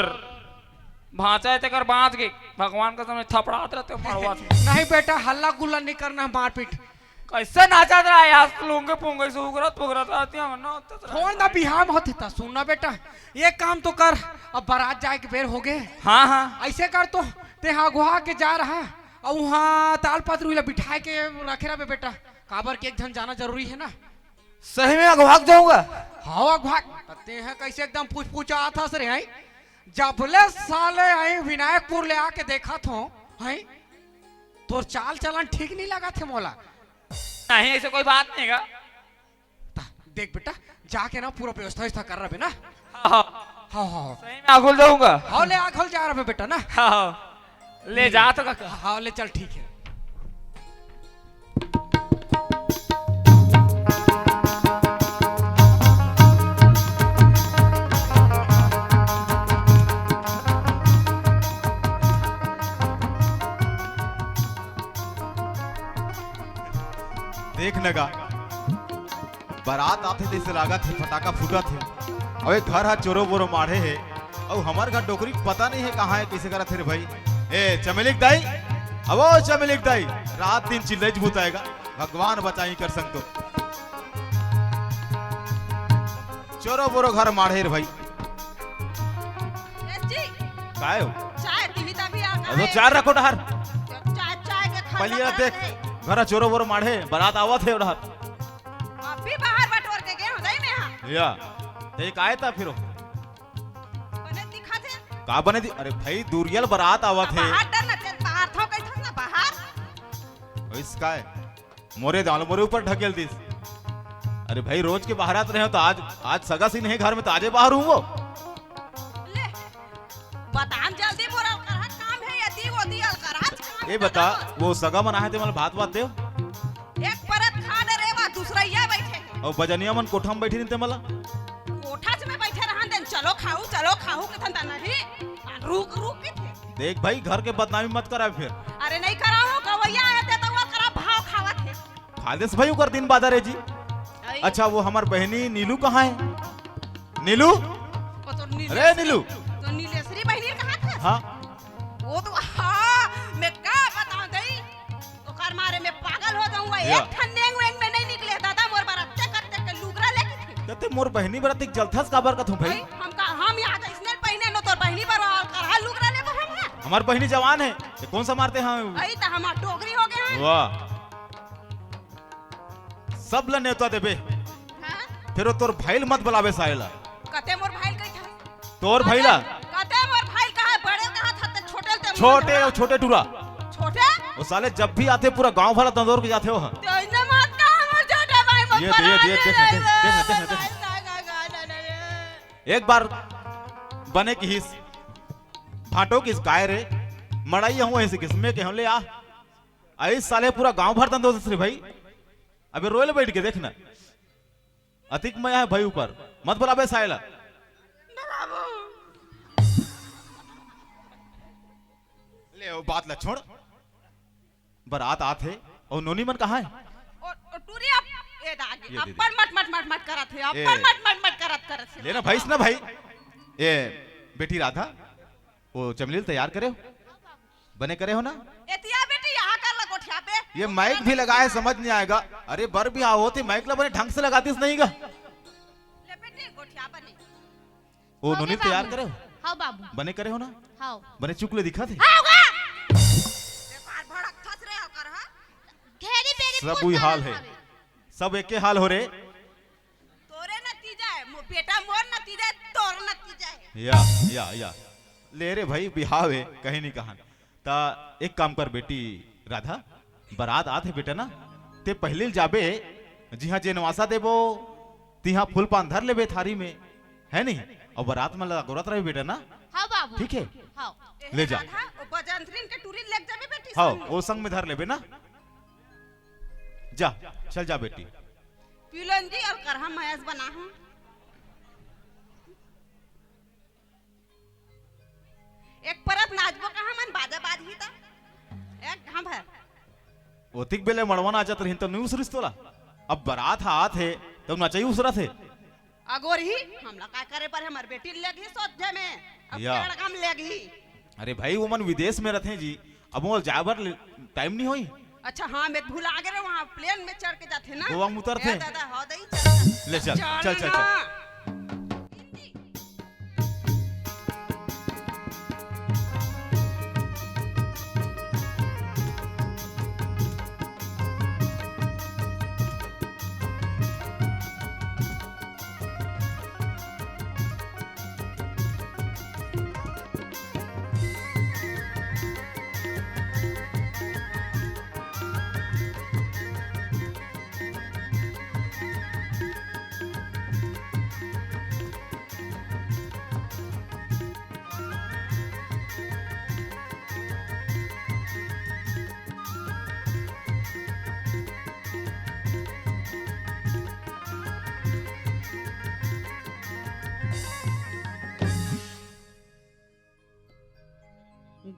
भांचा हे, तेकर बांच गे। भगवान कसम थपड़ात रहिथे मड़वा से। नहीं बेटा, हल्ला गुल्ला नहीं करना, मारपीट। कैसे नाचत रहा यार, लुंगे पुंगे से उगरत पुगरत रहती है, ना उतरत रहा। छोड़ ना, बिहाव होथे त सुन ना बेटा, ये काम तो कर, अब बारात जाए के बेर हो गए। हाँ, हाँ। ऐसे कर तो, ते हा अगवा के जा रहा, अउ उहाँ ताल पतरू ला बिठाए के रखे रहा बेटा, काबर के एक झन जाना जरूरी है ना। सही में अगवा के जाऊंगा? हाँ, अगवा। ते हा कैसे एकदम पूछ पूछा आथस रे, हैं? जबले साले हैं विनायकपुर ले आके देखत हो, हैं? तोर चाल चलन ठीक नहीं लगत हे मोला। नहीं, ऐसे कोई बात नहीं का। ता, देख बेटा, जाके ना पूरा व्यवस्था व्यवस्था कर रहा ना। हाँ, हाँ। हाँ, हाँ, हाँ। सही में आघुल जाऊंगा। हाँ, ले आघुल जा रहा बेटा ना। हाँ, हाँ। ले जा तो काका। हाँ, ले चल, ठीक है। देख नगा, बारात आथे तइसे लागत हे, फटाका फूटत हे। अउ ए घर ह चोरो बोरो माढ़े हे, अउ हमर घर डोकरी पता नहीं हे कहाँ हे, कइसे करत हे रे भाई। ए चमेलिक दाई, अब ओ चमेलिक दाई, रात दिन चिल्लई बुताएगा, भगवान बचाई कर संग तो। चोरो बोरो घर माढ़े रे भाई। यस जी। काय हो? चाय दिही तभी आ अरे तो चार रखो डहर। चाय, चाय के खर्चा पलिया देख, घर चोरो बोरो माढ़े, बारात आवत हे डहर। अभी बाहर बटोर के गए हो जाई में हाँ। या, ते काय ता फिर? बने दिखा थे। का बने दि-, अरे भाई, दूरियल बारात आवत हे। बाहर डर ना, तेरे बाहर था, कहीं था ना बाहर। इसका है। मोरे दाल मोरे ऊपर ढकेल दिस। अरे भाई, रोज के बाहर आत रहे हो तो आज, आज सगा सीन हे घर में, तो आजे बाहर हूँ वो। ले, बतान जल्दी, मोर अलकरहा काम हे, यदि वो दी अलकरहा काम ए हे बता, ना। वो सगा मन आहे ते मन भात वात देव। एक परत खा डरे वा, दूसरा या बैठे हे। अउ बजनिया मन कोठा में बैठी नहीं ते मला। कोठा में बैठे रहन देन, चलो खाऊ, चलो खाऊ, कथन ता नहीं। रुक, रुक के थे। देख भाई, घर के बदनामी मत करा फिर। अरे नहीं करा हो, गवैया आए थे तो वो करा भाव खावत हे। खालिस भाई ओकर दिन बादर हे जी। आई। अच्छा, वो हमर बहिनी नीलू कहाँ हे? नीलू? वो तो नीलेश्वरी, अरे नीलू। तो नीलेश्वरी बहिनी कहाँ थे? हाँ। वो तो, हाँ, मैं का बताऊं दई? ओकर मारे मैं पागल हो जाऊंगा। या। एक ठन नेंग वेंग में नहीं निकले दादा, मोर बर अत्ते करते के लुगरा लेके थे। त ते मोर बहिनी बर अतिक जलथस काबर कथूं भाई? भाई, हम का, हम यहाँ तो इसने पहिने नो तोर बहिनी बर और करहा लुगरा लेबो हम ना। हमर बहिनी जवान हे, ते कोन सा मारते हैं? अई त हमार डोकरी हो गए हैं। वाह। सब ल नेवता देबे। हाँ? फेर वो तोर भाई ल मत बलाबे साले ला। कते मोर भाई ल कही था? तोर भाई ला। कते मोर भाई ल कहा, बड़े कहा था, ते छोटे ल ते छोटे, मोर वो छोटे टूरा। छोटे? वो साले जब भी आथे, पूरा गांव भर दंदोर के जाथे वो। तो इन्हें मत कहा, मोर छोटे भाई मत ये दे, ये दे, बना देख, दे, देख, देख, देख, देख। एक बार बने किहिस, भाटो किस गाय रे, मड़ाई हूँ ऐसे किस, मैं कहूँ ले आ। आई साले पूरा गांव भर दंदोर रे भाई। अबे रोए ले बैठ के देखना। अतिक मया है भाई ऊपर, मत बुलाबे सायला। ले, वो बात ला छोड़। बरात आत हे, अउ नोनी मन कहाँ हे? ओ, ओ, टूरी अप-, ए दादी, ये दे दे। अपन मट, मट, मट, मट करत हे, ए। अपन मट, मट, मट करत, करत हे। ले ना भैंस ना भाई। ए, बेटी राधा, वो चमेली ल तैयार करे हो? बने करे हो ना? एतिया बेटी, यहाँ कर ला गोठिया पे। ये माइक भी लगा है, समझ नहीं आएगा। अरे बर भी आओ थे, माइक ला बने ढंग से लगातीस नहीं गा। ले बेटी, गोठिया बने। ओ होगे नोनी तैयार बाबू। करे हो? हाँ बाबू। बने करे हो ना? हाँ। बने चुकले दिखा थे? हाँ होगा। बेकार भड़क थस रे होकर, हाँ? घेरी बेरी सब फूट उही हाल डाला है। हवे। सब एके हाल हो रे। तोरे नतीजा है, मो-, बेटा मोर नतीजा है, तोर नतीजा है। या, या, या। ले रे भाई, बिहाव है, कहीं नहीं कहा। ता एक काम कर बेटी राधा, बरात आत हे बेटा ना, ते पहले ल जाबे, जिहाँ जेनवासा देबो, तिहाँ फूल पान धर लेबे थारी में, है नहीं? अउ बरात में लगोरत रहे बेटा ना। हाँ बाबू। ठीक है? हाँ। ले जा। राधा, ओ बजंतरिन के टूरी लेके जाबे बेटी हाँ, संग में। ओ संग में धर लेबे ना। जा, चल जा बेटी। पिलंदी अउ करहा मयस बना हूँ। एक परत नाचबो कहाँ मन बाजा बाजही त? एक घाम भर। ओतिक बेले मड़वा नाचत रहिन त नी उसरिस तोला। अब बरात ह आत हे, त नचई उसरत हे। अगोरही, हमला काय करे बर हमर बेटी लेगही सोझे में। अब या। केड़गम लेगही। अरे भाई, वो मन विदेश में रथे जी। अब वो जाए बर ले-, टाइम नहीं होई। अच्छा, हाँ, मैं भुला गे रहे, वहाँ प्लेन में चढ़ के जाथे ना। गोवा में उतरथे। ए दादा, हाँ, दई, चल, चल। ले चल, चल, चल, चल, चल। ना।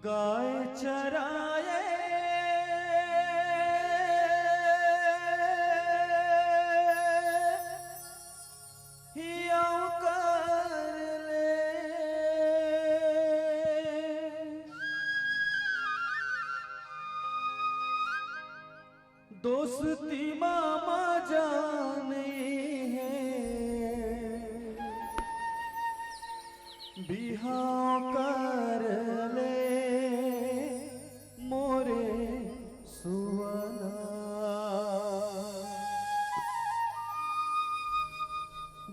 गाय चराए हियाव कर ले। दोस्ती मा मजा नइ हे, बिहाव कर ले मोरे सुअना।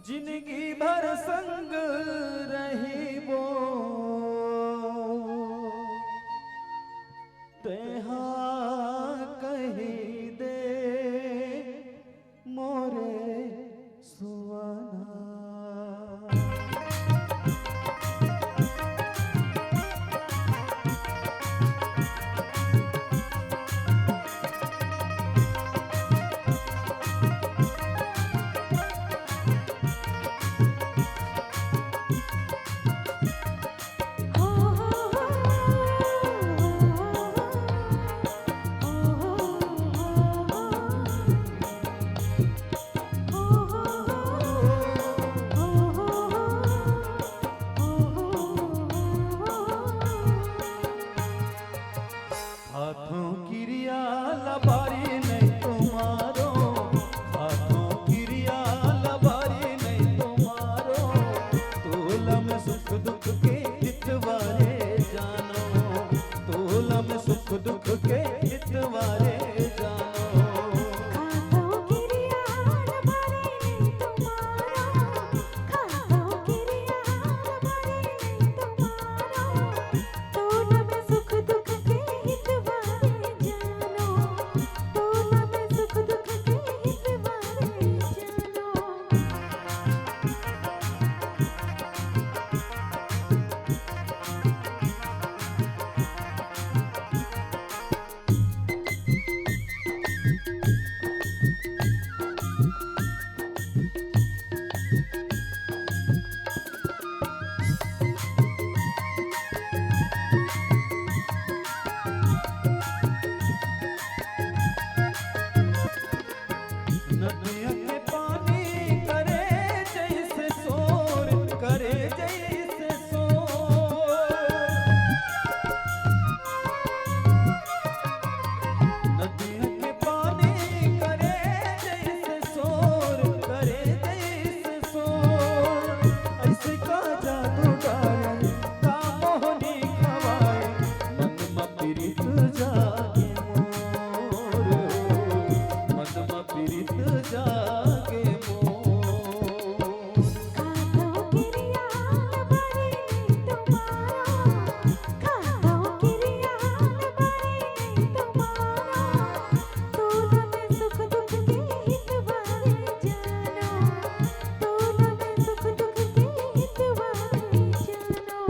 जिनगी भर संग रहिबो, तेहा कहि दे मोरे सुअना। खाथों किरिया लबारी नहीं तुम्हारो, खाथों किरिया लबारी नहीं तुम्हारो। तोला में सुख दुख के हितवारे जानो, तोला में सुख दुख के हितवारे जानो। खाथों किरिया लबारी नहीं तुम्हारो, खाथों किरिया लबारी नहीं तुम्हारो। तोला में सुख दुख के हितवारे जानो, तोला में सुख दुख के हितवारे जानो। नदिया के पानी करे जैसे शोर, करे जैसे शोर। नदिया के पानी करे जैसे शोर, करे जैसे शोर। ऐसे का जादू डाले, का मोहनी खवाए, मन मा पीरित जागे मोर, मन मा पीरित जागे मोर। खाथों किरिया लबारी नहीं तुम्हारो, खाथों किरिया लबारी नहीं तुम्हारो। तोला में सुख दुख के हितवारे जानो, तोला में सुख दुख के हितवारे जानो।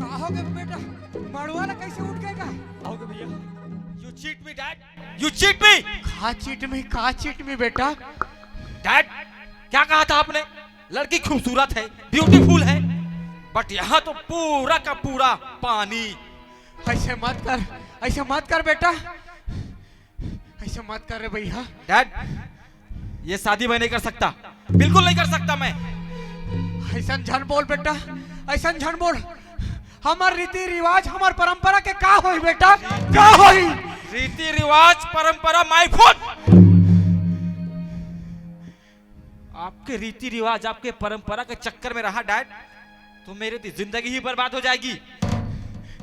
का हो गे बेटा? मड़वा ला कैसे उठ गए का? आओगे भैया? You cheat me, dad. You cheat me. का cheat me, का cheat me बेटा? Dad, क्या कहा था आपने? लड़की खूबसूरत है, beautiful है, but यहाँ तो पूरा का पूरा पानी। ऐसे मत कर, ऐसे मत कर बेटा, ऐसे मत कर रे भैया। Dad, ये शादी मैं नहीं कर सकता, बिल्कुल नहीं कर सकता मैं। ऐसन झन बोल बेटा, ऐसन झन बोल। हमर रीति रिवाज, हमर परंपरा के का होई बेटा, का होई? रीति रिवाज, परंपरा, my foot। आपके रीति रिवाज, आपके परंपरा के चक्कर में रहा dad, तो मेरी तो जिंदगी ही बर्बाद हो जाएगी।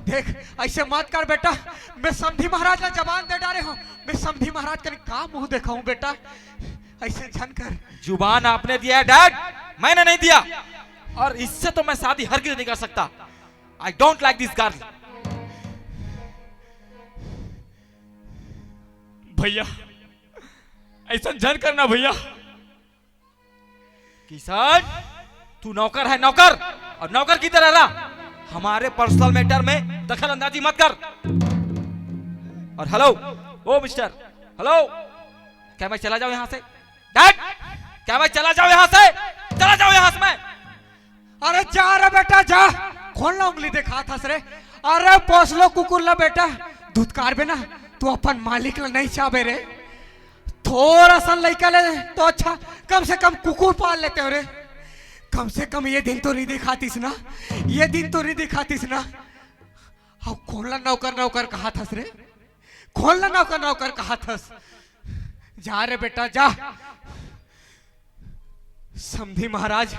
देख, ऐसे मत कर बेटा, मैं समधी महाराज ला जबान दे डारे हूँ। मैं समधी महाराज कने का मुंह देखाऊं बेटा, ऐसे झन कर। जुबान आपने दिया है dad, मैंने नहीं दिया। और इससे तो मैं शादी हरगिज नहीं कर सकता। I don't like this girl. भैया, ऐसा झन करना भैया। किशन, तू नौकर है, नौकर, और नौकर की तरह रह। हमारे personal matter में दखल अंदाजी मत कर। और hello, ओ mister, hello, क्या मैं चला जाऊं यहाँ से? Dad, क्या मैं चला जाऊं यहाँ से? चला जाऊं यहाँ से मैं। अरे जा रे बेटा जा, कौन ला उंगली देखात हस रे? अरे पोसलो कुकुर ला बेटा, धुतकारबे ना, तू अपन मालिक ला नहीं चाहबे रे। थोड़ा सन लइका ले तो अच्छा, कम से कम कुकुर पाल लेते हो रे। कम से कम ये दिन तो नहीं दिखातीस ना, ये दिन तो नहीं दिखातीस ना। अब कौन ला नौकर नौकर कहात हस रे? कौन ला नौकर नौकर कहात हस? जा रे बेटा जा। समधी महाराज,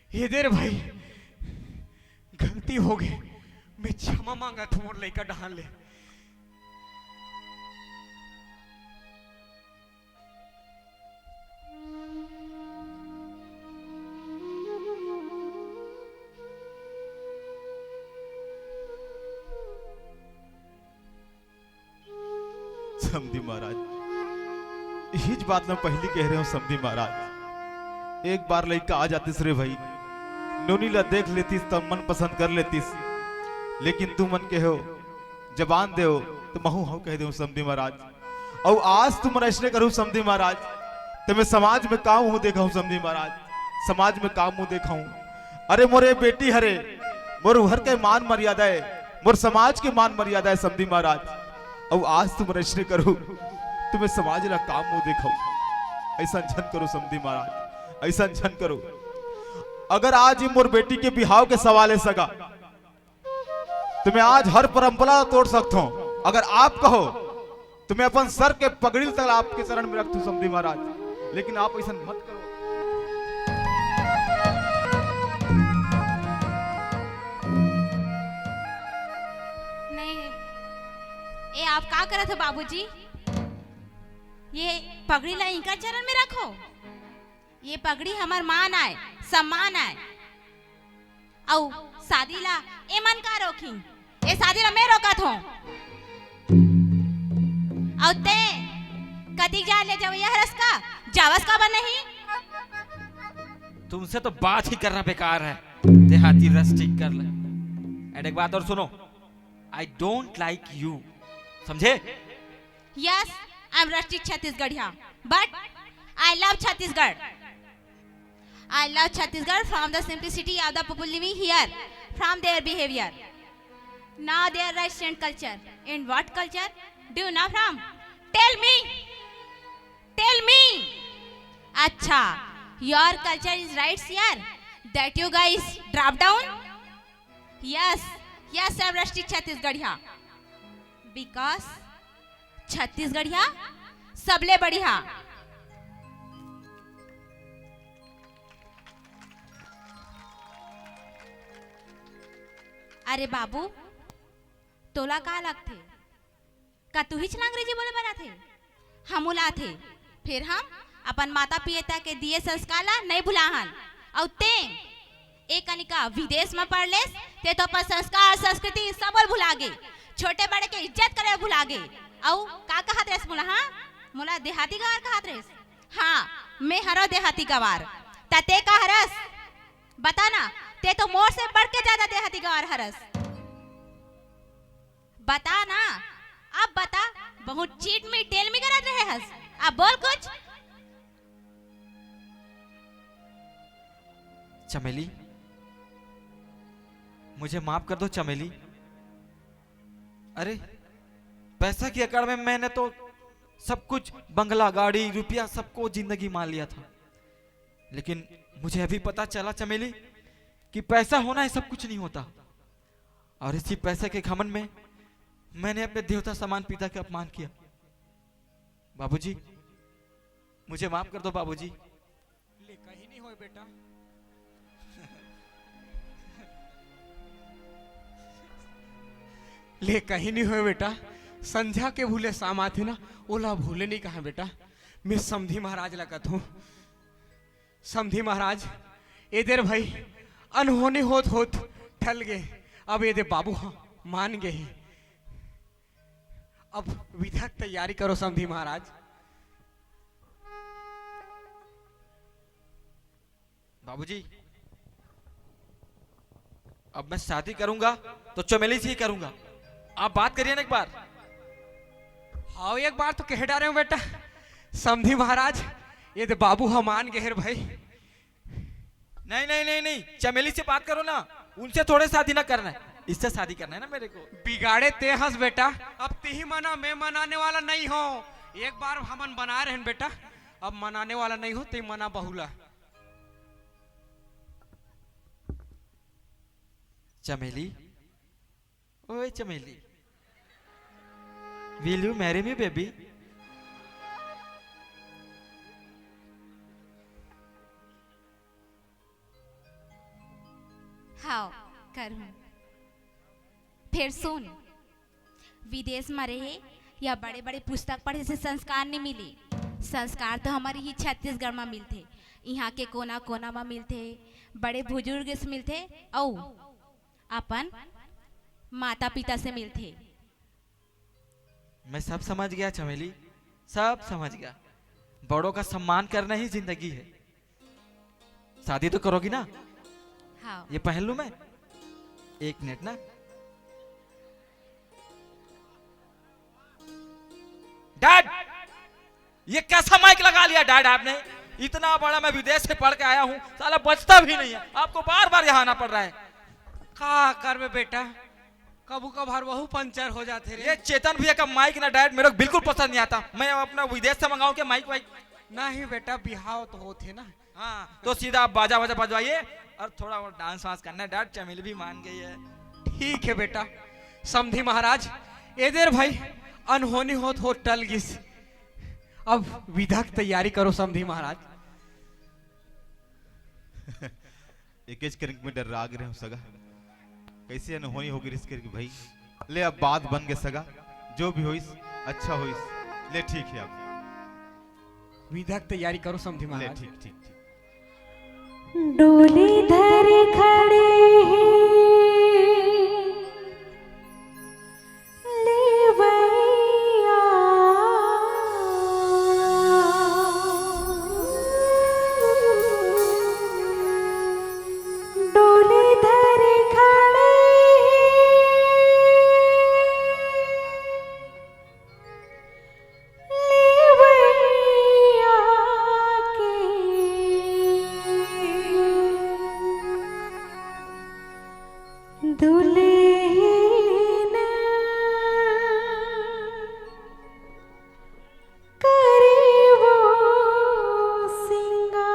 ये दे रे भाई, गलती हो गई, मैं क्षमा मांगत हूँ मोर लइका डहान ले। समधी महाराज, इहीच बात मैं पहिली कहे रहेंव समधी महाराज। एक बार लइका आ जातिस रे भई, नोनी ला देख लेतिस त मन पसंद कर लेतिस, लेकिन तुमन कहेव, जबान देव, त महूं हव कहि देंव समधी महाराज। अउ आज तुमन अइसने करहू समधी महाराज, त मैं समाज में का मुंह देखहूं समधी महाराज, समाज में का मुंह देखहूं। अरे मोर ए बेटी हरे, मोर घर के मान मर्यादा ए, मोर समाज के मान मर्यादा ए समधी महाराज। अउ आज तुमन अइसने करहू, त मैं समाज ला का मुंह देखहूं। अइसन झन करो समधी महाराज, अइसन झन करो। अगर आज ही मोर बेटी के बिहाव के सवाल ए सगा, त मैं आज हर परंपरा ला तोड़ सकथंव। अगर आप कहो, त मैं अपन सर के पगड़ी तक ला आपके चरण में रखथंव समधी महाराज, लेकिन आप अइसन मत करो। नहीं, ए आप का करत हो बाबूजी? ये पगड़ी ला इनका चरण में रखो। ये पगड़ी हमर मान आय, सम्मान आय। अउ शादी ला एमन का रोकही? ए शादी ला मैं रोकत हंव। अउ तें कतिक जाय ले जवइया हरस का, जावस काबर नहीं? तुमसे तो बात ही करना बेकार है, देहाती रस ठीक कर ले। And एक बात और सुनो, I don't like you, समझे? Yes, I am rustic Chhattisgarhia, but I love Chhattisgarh. I love Chhattisgarh from the simplicity of the people living here, from their behavior. Now their rights and culture. And what culture? Do you know from? Tell me. Tell me. Acha, your culture is rights here that you guys drop down? Yes, yes, I am rustic Chhattisgarhia. Because छत्तीसगढ़िया सबले बढ़िया। अरे बाबू, तोला का लगथे? का तुहीच ला अंग्रेजी बोले बर आथे? हमू ला आथे। फेर हम अपन माता पिता के दिए संस्कार ला नइ भुलाहन। अउ तें ए कनिका, विदेश म पढ़ लेस, तें तो अपन संस्कार, संस्कृति सबो ल भुला गे। छोटे बड़े के इज्जत करे भुला गे। अउ का कहत रेहेस मोला, हां? मोला देहाती गंवार कहत रेहेस। हां, मैं हरों देहाती गंवार। त तें का हरस? बता ना, तें तो मोर से बढ़ के जादा देहाती गंवार हरस। बता ना, अब बता, बहुत चीट मी टेल मी करत रहे हस। अब बोल कुछ। चमेली, मुझे माफ कर दो चमेली। अरे, पैसा की अकड़ में मैंने तो सब कुछ, बंगला, गाड़ी, रुपया, सबको जिंदगी मान लिया था, लेकिन मुझे अभी पता चला चमेली कि पैसा होना ही सब कुछ नहीं होता। और इसी पैसे के घमंड में मैंने अपने देवता समान पिता का अपमान किया। बाबूजी, मुझे माफ कर दो बाबूजी। ले कहीं नहीं होय बेटा। ले कहीं नहीं होय बेटा। संझा के भूले साम आथे ना, ओला भूले नहीं कहा बेटा। मैं समधी महाराज ला कथों, समधी महाराज, ए दे रे भई, अनहोनी होत होत ठल गे। अब ए दे बाबू ह मान गे हे। अब विदा के तैयारी करो समधी महाराज। बाबूजी, अब मैं शादी करूंगा तो चमेली से ही करूंगा। आप बात करिए ना एक बार। हाव, एक बार तो कह डारे हूं बेटा। समधी महाराज, ए दे बाबू ह मान गे हे रे भई। नहीं, नहीं, नहीं, नहीं, चमेली से बात करो ना, उनसे थोड़े शादी ना करना है, इससे शादी करना है ना मेरे को। बिगाड़े तें हस बेटा, अब तिही मना, मैं मनाने वाला नहीं हूं। एक बार हमन बना रहे हैं बेटा, अब मनाने वाला नहीं हूं, तें मना बहू ला। चमेली, ओए चमेली, will you marry me, baby? हाव, करहूं। फेर सुन, विदेश म रहे या बड़े-बड़े पुस्तक पढ़े से संस्कार नइ मिले। संस्कार तो हमर इही छत्तीसगढ़ म मिलथे। इहां के कोना-कोना म मिलथे, बड़े बुजुर्ग से मिलथे अउ अपन माता-पिता से मिलथे। मैं सब समझ गया चमेली, सब समझ गया। बड़ों का सम्मान करना ही जिंदगी है। शादी तो करोगी ना? हाँ। ये पहन लूं मैं? एक मिनट ना। डैड, ये कैसा माइक लगा लिया डैड आपने? इतना बड़ा मैं विदेश से पढ़ के आया हूँ, साला बजता भी नहीं है, आपको बार बार यहाँ आना पड़ रहा है। का करबे बेटा, कभू कभार वहू पंचर हो जाथे रे। ये चेतन भैया का माइक ना डैड, मेरे को बिल्कुल पसंद नहीं आता। मैं अपना विदेश से मंगाऊं क्या माइक वाइक? नहीं बेटा, बिहाव तो होथे ना। हाँ, तो सीधा आप बाजा वाजा बजवाइए और थोड़ा और डांस वांस करना है डैड, चमेली भी मान गई है। ठीक है बेटा। समधी महाराज, ए दे रे भाई, अनहोनी होत होत टल गिस। अब विदा के तैयारी करो समधी महाराज। एकेच करिक में डर्रा गे रहेंव सगा। कइसे अनहोनी हो गे रिहिस करिक भाई। ले अब बात बन गे सगा। जो भी होइस, अच्छा होइस। ले ठीक हे अब। विदा के तैयारी करो समधी ले महाराज। ठीक, ठीक, ठीक। डोली धरे खड़े हे लेवैया। डोली धरे खड़े हे लेवैया के दुल्हन करे वो सिंगार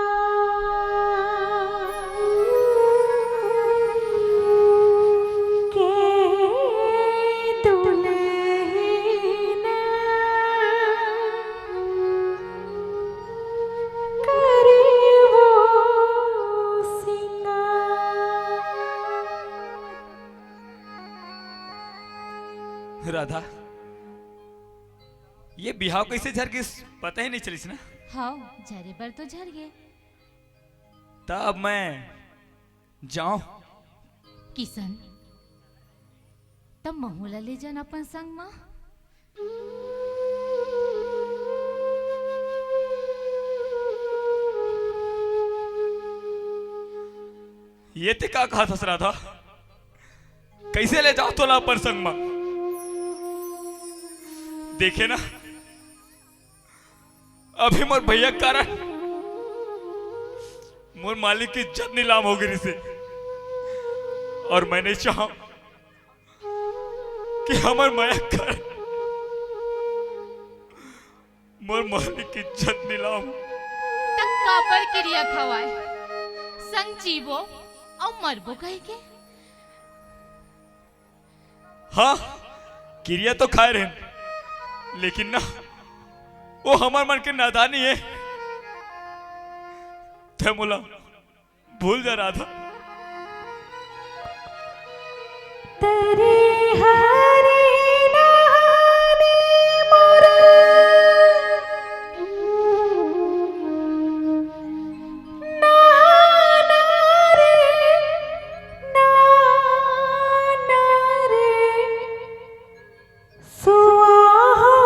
के दुल्हन करे वो सिंगार। राधा, ये बिहाव कइसे झर गिस, पता ही नहीं चलिस ना। हाँ, झरे बर तो झर गे। तब मैं जाऊं? किसन, तब महू ला ले जान अपन संग मा। ये ते का कहत हस राधा? कइसे ले जाओ तोला अपन संग मा? देखे ना, अभी मोर भैया के कारण मोर मालिक के इज्जत नीलाम हो गे रिहिसे, और मैं नहीं चाहंव कि हमर मया के कारण मोर मालिक के इज्जत नीलाम हो। त काबर किरिया खवाए, संग जीबो अउ मरबो कहिके? हाँ, किरिया तो खाए रहेन, लेकिन ना, वो हमर मन के नादानी हे। ते मोला भूल जा राधा। तेरी हरी नहाने मोरा नहाना रे, नहाना रे, स्वाहा।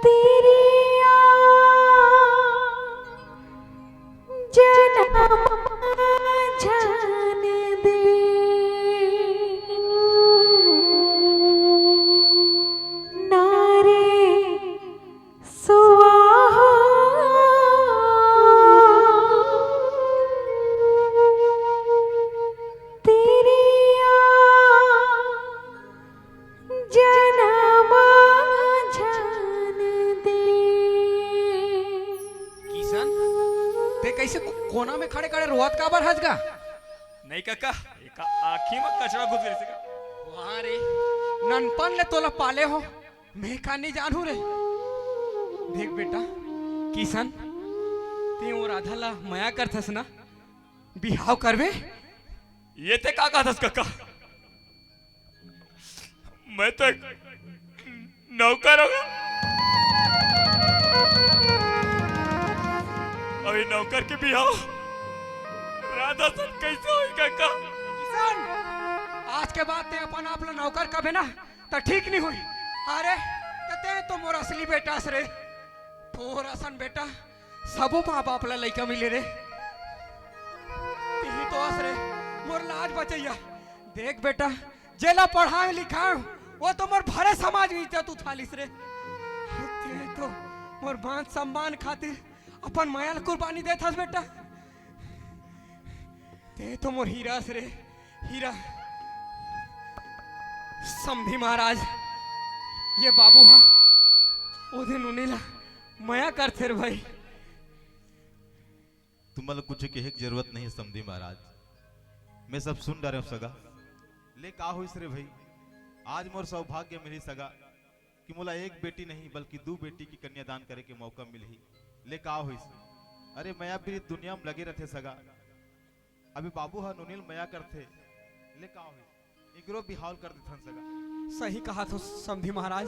तेरी आ जनम झन दे नारे स्वाहा। तेरी आ जनम झन दे। किसन, ते कइसे को-, कोना में खड़े-खड़े रोवत काबर हस गा? नहीं कका, एका आँखी में कचरा घुस गे रिहिसे का। वाह रे, ननपन ले तोला पाले हों, मैं का नहीं जानहूँ रे। देख बेटा, किसन, ते वो राधा ला मया करथस ना, बिहाव करबे? ये ते का कहत हस कका? मैं तो एक नौकर हों गा। अभी नौकर के बिहाव आधा सन कैसे होई काका? किशन, आज के बाद ते अपन आप ला नौकर कबे ना, त ठीक नहीं होई। अरे, त ते तो मोर असली बेटा हस रे। तोर असन बेटा सबो माँ बाप ला लइका मिले रे। तिही तो हस रे, मोर लाज बचैया। देख बेटा, जेला पढ़ाए लिखाए, वो तो मोर भरे समाज में इज्जत उठा लिस रे। ते तो मोर मान सम्मान खातिर अपन मया ला कुर्बानी देत हस बेटा। ते तो मोर हीरा हस रे, हीरा। समधी महाराज, ये बाबू हा ओदे नोनी ला मया करथे रे भाई। तुमन ला कुछ कहे के जरूरत नहीं हे समधी महाराज, मैं सब सुन डारे हंव सगा। ले का होइस रे भाई, आज मोर सौभाग्य मिली सगा कि मोला एक बेटी नहीं बल्कि दू बेटी के कन्यादान करे के मौका मिलही। ले का होइस? अरे मया प्रीत दुनिया में लगे रथे सगा। अभी बाबू हा नोनी ल मया करथे। ले का होइस? एकरो बिहाव ल कर देथन सगा। सही कहा तो समधी महाराज,